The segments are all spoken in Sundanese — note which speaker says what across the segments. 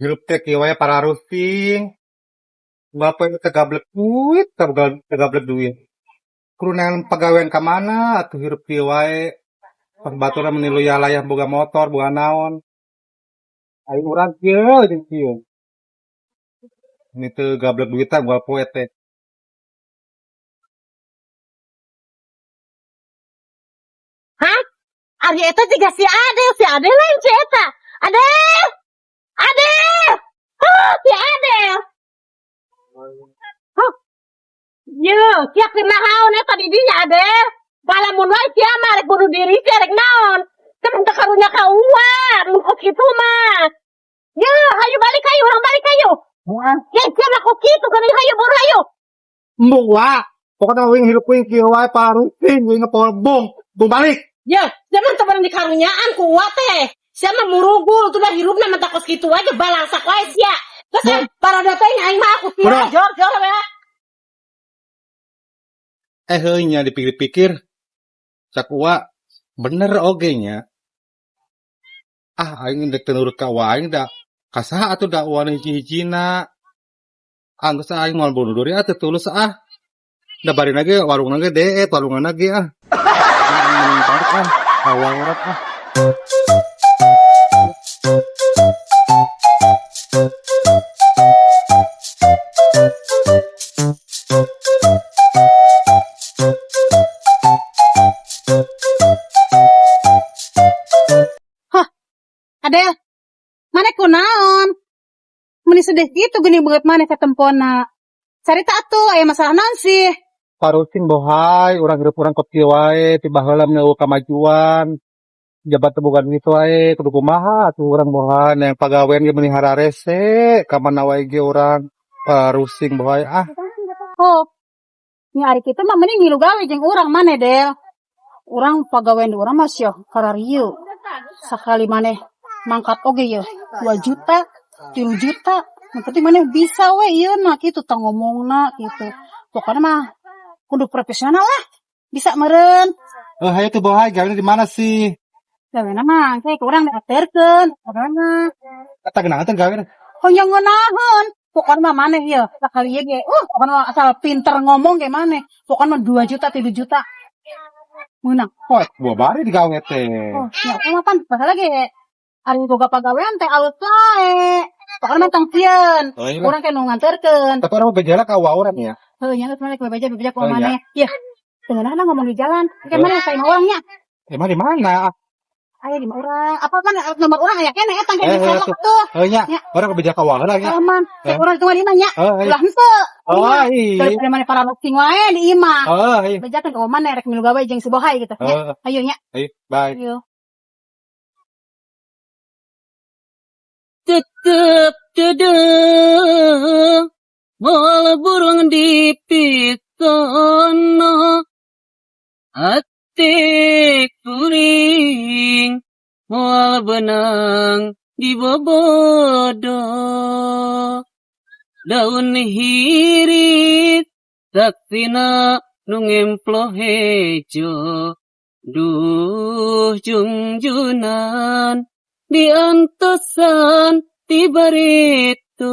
Speaker 1: Hirup teh kieu wae pararusing. Bapak teu gablek duit, teu gablek duit. Kudu neangan pagawean ka mana atuh hirup kieu wae. Pas baturna meni luyah-layah boga motor, boga naon. Ari urang kieu jeung kieu. Ini teu gablek duit unggal poe teh.
Speaker 2: Hah? Ari eta jiga si Adel lain si eta. Adel! Adel! Huh, si Adel. Huh. Ye, sia keur naon eta di dinya, Adel? Palamun wae sia mah rek bunuh diri sia rek naon? Kan teu karunya ka uwa, mun kos kitu mah. Ye, hayu balik hayu, urang balik hayu.
Speaker 1: Moal.
Speaker 2: Ye, sia mah kos kitu geuning, hayu buru hayu.
Speaker 1: Embung wa. Pokokna uing hirup uing kieu wae pararusing, uing ngepolbong. Embung balik.
Speaker 2: Ya, sia mah teu beunang dikarunyaan ku uwa teh. Sia mah murugul tuh dah hirupna mah kos kitu wae balangsak wae sia. Terus
Speaker 1: Bung.
Speaker 2: Parada teh aing mah aku sia
Speaker 1: Bro.
Speaker 2: Jor jor we.
Speaker 1: Eh heuh nya dipikir-pikir cak uwa bener oge nya. Ah, aing dek teu nurut ka uwa aing da ka saha atuh, da uwa nu hiji-hijina. Ah, geus aing moal bunuh diri ah, teu tulus ah. Da barina ge warungna ge deet warunganna ge ah. Aing mending balik ah ka uwa urang ah.
Speaker 2: Hah, Adel, maneh kunaon? Meni sedih gitu gini beungeut maneh katempona. Carita atuh, aya masalah naon sih?
Speaker 1: Parusing, Bohai, urang hirup urang kos kieu wae ti baheula mah euweuh kamajuan. Jabat teu boga duit wae, kudu kumaha atuh urang, Bohai? Neang pagawean ge meuni hararese, ka mana wae ge urang parusing, Bohai, ah.
Speaker 2: Oh, nya ari kitu mah mending ngilu gawe jeung urang maneh, Del. Urang pagawean di urang mah sia kararieu. Sakali maneh mangkat oge ye 2 juta, 3 juta. Yang penting maneh bisa we ieu na kitu tah ngomongna kitu. Pokokna mah kudu profesional lah. Bisa meureun.
Speaker 1: Eh, hayu tuh, Bohai, gawena di mana sih?
Speaker 2: Gawena mah engke ku urang diaterkeun pokokna.
Speaker 1: Eta geunaheun teh gawena?
Speaker 2: Hoyong ngeunaheun. Pokokna mah maneh ieu sakali ieu ge pokokna mah asal pinter ngomong ge maneh. Pokokna mah 2 juta, 3 juta. Meunang.
Speaker 1: Oh, buah bari digawe teh.
Speaker 2: Oh, ya mah pan masalah ge ari boga pagawean teh alus wae. Pokokna mah tong sieun.
Speaker 1: Oh, iya.
Speaker 2: Urang ke nu nganterkeun.
Speaker 1: Tapi urang mah bejana ka uwa urang ya.
Speaker 2: Heuh nya geus maneh bebeja bebeja ku
Speaker 1: Oh, iya.
Speaker 2: maneh. Yeuh. Teu ngeunahna ngomong di jalan. Engke
Speaker 1: Oh.
Speaker 2: maneh ka imah urang nya.
Speaker 1: Emang di mana?
Speaker 2: Aya di imah urang. Apa pan nomor urang aya keneh eta engke
Speaker 1: Eh,
Speaker 2: di
Speaker 1: heuh
Speaker 2: tuh.
Speaker 1: tuh. Heuh nya,
Speaker 2: Nya.
Speaker 1: urang beja ka uwa heula nya.
Speaker 2: Aman.
Speaker 1: Eh.
Speaker 2: Cek urang tunggu di imah nya.
Speaker 1: Heuh, hayu.
Speaker 2: Ulah henteu.
Speaker 1: Oh, iya.
Speaker 2: Daripada maneh pararosing wae di imah.
Speaker 1: Oh, iya.
Speaker 2: Bejakeun ka maneh rek milu gawe jeung si Bohai gitu. Nya.
Speaker 1: Heeh.
Speaker 2: Hayu nya.
Speaker 1: Ayo, bye.
Speaker 2: Hayu.
Speaker 3: Tetep dedeh moal burung di pitono, hati kuring moal benang di bobodo, daun hirit saksina nu ngemplo hejo, duh jungjunan diantosan ti baritu.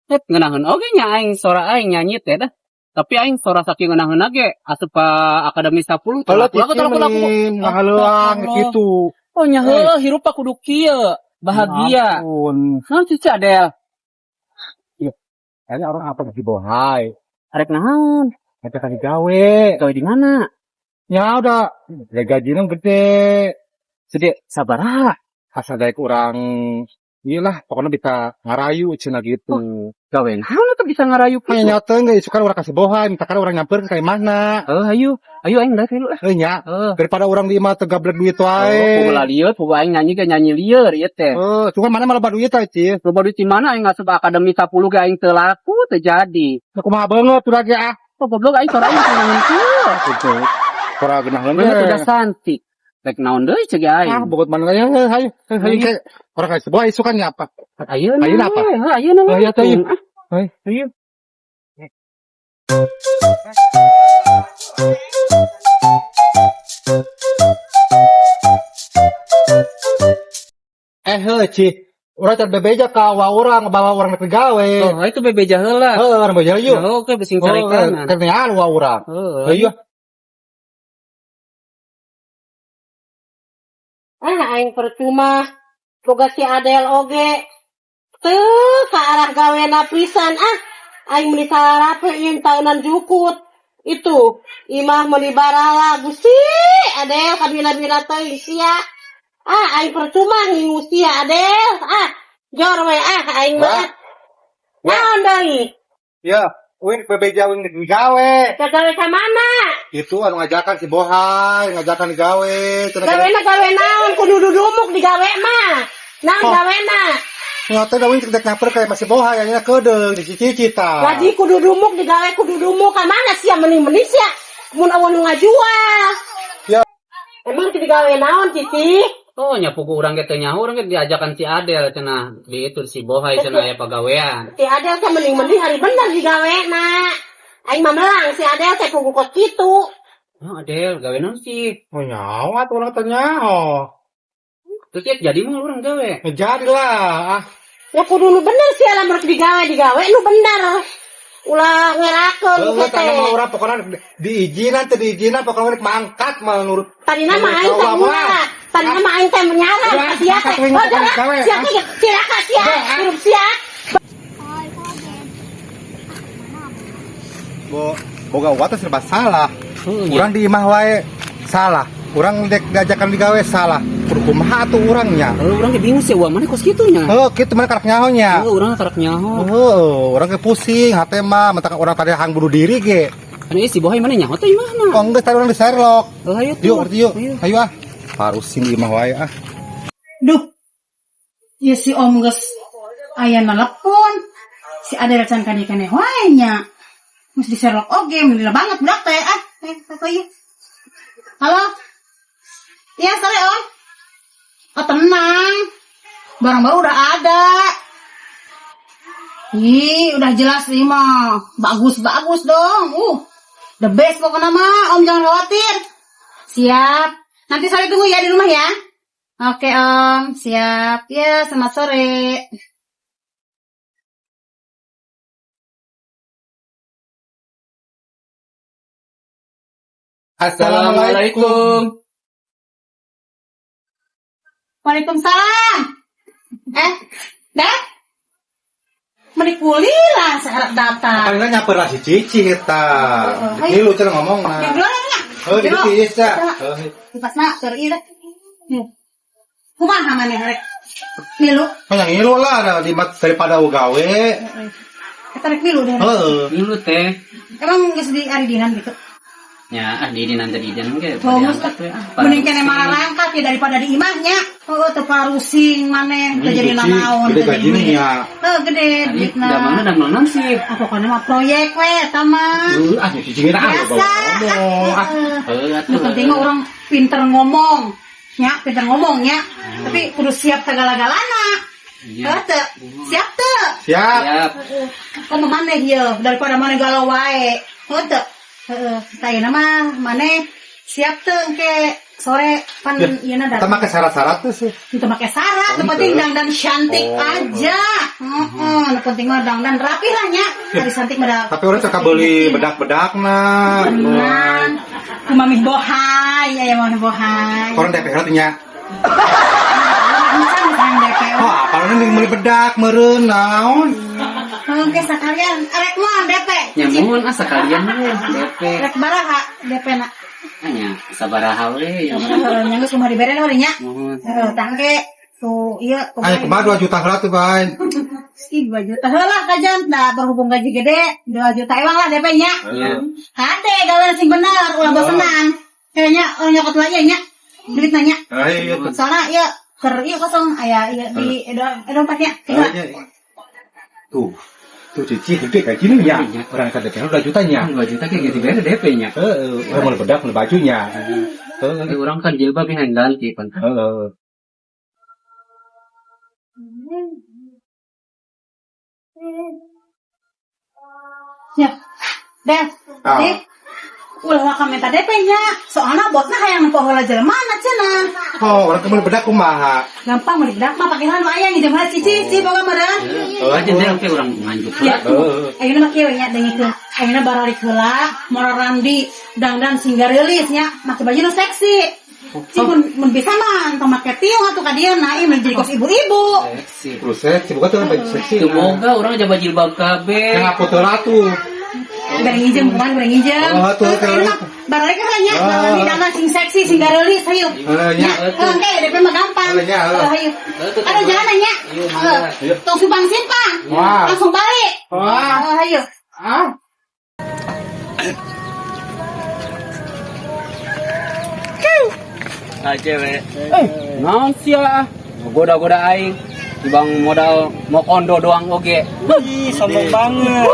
Speaker 3: Het, ngeunaheun oge nya aing sora aing nyanyi teh dah. Tapi aing sora saking ngeunaheunna ge asup ka akademi 10 teu
Speaker 1: Heuh,
Speaker 3: laku laku teu laku laku.
Speaker 1: Cicing ngahaleuang kitu.
Speaker 3: Oh nya heueuh, hirup mah kudu kieu, bahagia.
Speaker 1: Ampun.
Speaker 3: Naon Cici Adel?
Speaker 1: Iya. Kayaknya orang apa di Bohai.
Speaker 3: Arek naon?
Speaker 1: Ada kali gawe.
Speaker 3: Gawe di mana?
Speaker 1: Ya udah, ya gajinya gede.
Speaker 3: Sedih sabaraha?
Speaker 1: Asal daek urang iyalah, pokoknya bisa ngarayu cenah gitu.
Speaker 3: Oh, gawe naon atuh bisa ngarayu kitu?
Speaker 1: Kayak nyata enggak isukan urang kasih Bohai, misalkan urang nyamper kayak mana?
Speaker 3: Heuh, hayu. Hayu aing daek dulu lah.
Speaker 1: Heuh nya.
Speaker 3: Heuh.
Speaker 1: Daripada urang di imah teu gablek duit
Speaker 3: Oh,
Speaker 1: wae.
Speaker 3: puguh lieur, puguh aing nyanyi ge nyanyi lieur ieu teh.
Speaker 1: Heuh, cuma mana malah duit teh, Ci.
Speaker 3: Loba duit di mana, aing ngasup akademi 10 ge aing teu laku, teu jadi.
Speaker 1: Nah, kumaha banget udah ge ah.
Speaker 3: Oh, goblok aing sora aing ngeunaheun kieu.
Speaker 1: Gitu. Sora geunaheun
Speaker 3: Bener
Speaker 1: ge.
Speaker 3: udah cantik. Rek naon deui ceuk aing.
Speaker 1: Ah, bogot mana ya, hayu. Hayu
Speaker 3: Hayu.
Speaker 1: ke urang kasih Bohai isukan nya apa?
Speaker 3: Ayeuna.
Speaker 1: Ayeuna apa?
Speaker 3: Heuh, ayeuna.
Speaker 1: Hayu atuh, hayu.
Speaker 3: Ah,
Speaker 1: Hayu.
Speaker 3: hayu.
Speaker 1: Eh, heuh, Ci. Urang can bebeja ka wa urang bawa urang rek digawe.
Speaker 3: Oh, itu bebeja heula.
Speaker 1: Heuh, urang bebeja yuk.
Speaker 3: Oh, oke bising carekanan.
Speaker 1: Kenean wa urang.
Speaker 3: Heeh.
Speaker 1: Ayo.
Speaker 4: Ah, aing percuma. Boga si Adel oge. Teu ka arah gawena pisan ah. Aing meuni salarape ieu taunan jukut. Itu imah meuni barala Gusti Adel kabila-bila teuing sia. Ah, aing percuma ngingu sia Adel. Ah, jor we ah aing mah.
Speaker 1: Wah.
Speaker 4: Naon deui?
Speaker 1: Ya, wing bebeja wing digawe.
Speaker 4: Gawe ka mana?
Speaker 1: Itu anu ngajakan si Bohai, ngajakan digawe. Cenah
Speaker 4: Gawena gawe naon kudu dudumuk digawe mah. Naon
Speaker 1: Oh.
Speaker 4: gawena?
Speaker 1: Nyata da wing dek nyaper kayak masih Bohai nya kedeung di cici ta.
Speaker 4: Gaji kudu dumuk digawe kudu dumuk ka mana sia mending-mending sia mun eueuh nu ngajual.
Speaker 1: Ya.
Speaker 4: Emang teu digawe naon Cici?
Speaker 3: Oh, nya pugu urang ge teu nyaho urang ge diajakan si Adel cenah di itu si Bohai cenah aya pagawean.
Speaker 4: Si Adel teh mending-mending hari bener digawe na. Aing mah melang si Adel teh pugu kos kitu.
Speaker 3: Oh, Adel gawe naon sih?
Speaker 1: Oh nyawa tuh urang teh nyaho.
Speaker 3: Terus ya jadi mah urang gawe.
Speaker 1: Ya, jadilah ah.
Speaker 4: Ya kudu nu bener sia lamun rek digawe digawe nu bener. Ulah ngerakeun
Speaker 1: Heuh,
Speaker 4: teh.
Speaker 1: tah mah urang pokona diizinan teu diizinan pokona rek mangkat mah nurut.
Speaker 4: Tadina mah aing teh
Speaker 1: Wah,
Speaker 4: ulah. Tadina mah aing teh menyaran
Speaker 1: Ulah,
Speaker 4: ka sia teh.
Speaker 1: mangkat wing
Speaker 4: Oh,
Speaker 1: teh
Speaker 4: jangan.
Speaker 1: gawe,
Speaker 4: Sia
Speaker 1: ah.
Speaker 4: teh cilaka sia,
Speaker 1: Udah, ah.
Speaker 4: hirup sia.
Speaker 1: Bo, boga uwa teh serba salah.
Speaker 3: Heuh, nya.
Speaker 1: Urang di imah wae salah. Urang dek diajakan digawe salah. Kudu kumaha atuh urangnya.
Speaker 3: Heuh, urang ge bingung sih uang mana kos kitu nya.
Speaker 1: Heuh, kitu mana karak nyaho nya.
Speaker 3: Heuh, urang karak nyaho.
Speaker 1: Heuh, urang ge pusing hate mah, mentak urang tadi hang bunuh diri ge.
Speaker 3: Kan ieu si Bohai mana nyaho teh imahna.
Speaker 1: Oh geus tadi urang di Sherlock.
Speaker 3: Heuh, ayo tuh.
Speaker 1: Yuk, ngerti yuk.
Speaker 3: Ayo.
Speaker 1: Ayo ah. Parusin di imah wae ah.
Speaker 2: Duh. Ya si Om geus aya nelepon. Si Adel can kane wae nya. Geus di Sherlock oge meuni banget budak teh ah. Eh, apa ieu? Halo? Iya, sore Om. Oh, tenang. Barang baru udah ada. Ih, udah jelas nih mah. Bagus-bagus dong. The best pokoknya mah. Om jangan khawatir. Siap. Nanti sore tunggu ya di rumah ya. Oke Om, siap. Ya, selamat sore.
Speaker 3: Assalamualaikum.
Speaker 2: Waalaikumsalam. Eh, Dad? Meni kulilah sekarang datang.
Speaker 1: Kan nyaper lah si Cici eta.
Speaker 2: Oh,
Speaker 1: Ini lu cenah ngomong
Speaker 2: Ya,
Speaker 1: nah.
Speaker 2: dulu ya.
Speaker 1: Heuh, di tiis ya. Heuh.
Speaker 2: Pas nak, sorry dah. Kumaha maneh rek? Milu.
Speaker 1: Yang ngilu lah ada di daripada gawe.
Speaker 2: Kita rek milu deh.
Speaker 1: Heeh.
Speaker 3: Ngilu teh.
Speaker 2: Emang geus di aridinan gitu.
Speaker 3: Ya, ah di nanti di dinan ge.
Speaker 2: Oh,
Speaker 3: diangkat we. Ah,
Speaker 2: mending kene marangkat ya daripada di imahnya. Oh, teu parusing maneh, teu jadi nanaon,
Speaker 1: Gede
Speaker 2: teu jadi
Speaker 1: gajina
Speaker 2: duit.
Speaker 1: nya.
Speaker 2: Heuh, gede duitna.
Speaker 3: Da mana da naon sih?
Speaker 2: Ah, pokoknya mah proyek we eta mah.
Speaker 1: Heuh, ah si Cici ah
Speaker 2: Biasa.
Speaker 1: ngomong. Ah.
Speaker 3: Heuh, atuh.
Speaker 2: Nu penting mah orang pinter ngomong. Ya, pinter ngomong ya. Tapi kudu siap segala-galana.
Speaker 3: Iya.
Speaker 2: Heuh teu? Siap teu?
Speaker 1: Siap.
Speaker 3: Siap.
Speaker 2: Komo maneh ieu daripada maneh galau wae. Heuh teu? Heeh, tah ayeuna mah maneh siap teu engke sore pan
Speaker 1: Ya,
Speaker 2: ieu na
Speaker 1: Kita
Speaker 2: datang.
Speaker 1: make syarat-syarat tuh sih.
Speaker 2: Itu make syarat, nu
Speaker 1: Oh,
Speaker 2: penting
Speaker 1: gitu.
Speaker 2: dangdan cantik
Speaker 1: Oh.
Speaker 2: aja. Heeh, nu penting mah dangdan rapi lah nya. Ari cantik mah da.
Speaker 1: Tapi orang suka beli bedak-bedak nah.
Speaker 2: Tenang. Ku mami bohai, aya mami bohai.
Speaker 1: Orang DP nya.
Speaker 2: Misalnya misalnya DP.
Speaker 1: Oh, apa orang beli bedak meureun naon?
Speaker 2: Oke, sekalian arek moal DP.
Speaker 3: Ya mohon ah sekalian we DP.
Speaker 2: Rek baraha DP na.
Speaker 3: Anya sabaraha we ya.
Speaker 2: Heeh, nya geus kumaha dibere we nya.
Speaker 3: Mohon.
Speaker 2: Heeh, tangke tuh ieu
Speaker 1: Ayo kumaha 2 juta heula tuh, Bay.
Speaker 2: Ih, 2 juta heula kajan. Nah, berhubung gaji gede, 2 juta ewang lah DP nya.
Speaker 3: Ya.
Speaker 2: Hade gawe sing bener, ulah bosenan. Kayaknya orang nyokot lagi nya. Duit nanya.
Speaker 1: Ayo tuh.
Speaker 2: Soalnya ieu keur ieu kosong aya ieu di dompetnya.
Speaker 1: Ayo. Tuh. Tuh Cici gede gaji nya. Orang kan DP 2 juta nya.
Speaker 3: 2 juta ge geus dibere DP nya.
Speaker 1: Heeh, orang mau bedak, mau bajunya. Heeh.
Speaker 3: Eh, urang kan jilbab yang ganti pan.
Speaker 1: Heeh.
Speaker 2: Ya. Del.
Speaker 1: Ah.
Speaker 2: Nih. Ulah waka minta DP nya. Soalna bosna hayang nempo heula jelemana cenah.
Speaker 1: Oh, urang meuli bedak kumaha?
Speaker 2: Gampang meuli bedak mah pakai nu aya nginjem heula cici cici boga meureun.
Speaker 3: Oh, aja deh oke urang nganjuk
Speaker 2: Ya,
Speaker 3: heula.
Speaker 2: ayeuna mah kieu nya dengekeun. Ayeuna baralik heula, mororandi dangdan sing gareulis nya, make baju nu seksi. Cing mun bisa mah entong make tiung atuh ka dieu na ieu jadi kos ibu-ibu.
Speaker 3: Seksi.
Speaker 1: Terus seksi, bukan tuh baju seksi.
Speaker 3: Teu boga urang aja jilbab kabeh.
Speaker 1: Yang aku tuh ratu.
Speaker 2: Bari nginjem kumaha bari nginjem.
Speaker 1: Oh, tuh,
Speaker 2: Terus ayeuna mah baralik heula nya,
Speaker 1: Oh.
Speaker 2: baralik dangdan sing seksi sing gareulis hayu.
Speaker 1: Heeh, nya.
Speaker 2: Nya, heuh engke DP mah gampang.
Speaker 1: Heuh, nya, heuh.
Speaker 2: Heuh, hayu.
Speaker 3: Heuh, tuh,
Speaker 2: Ada jalan nya.
Speaker 3: Iya, mangga.
Speaker 2: Heuh. Tong simpang-simpang.
Speaker 1: Wah.
Speaker 2: Langsung balik.
Speaker 1: Wah.
Speaker 2: Heuh, hayu.
Speaker 1: Ah.
Speaker 3: Ah, cewek. Eh, naon sia ah? Goda-goda aing. Dibang modal mau kondo doang oge.
Speaker 5: Ih, sombong banget.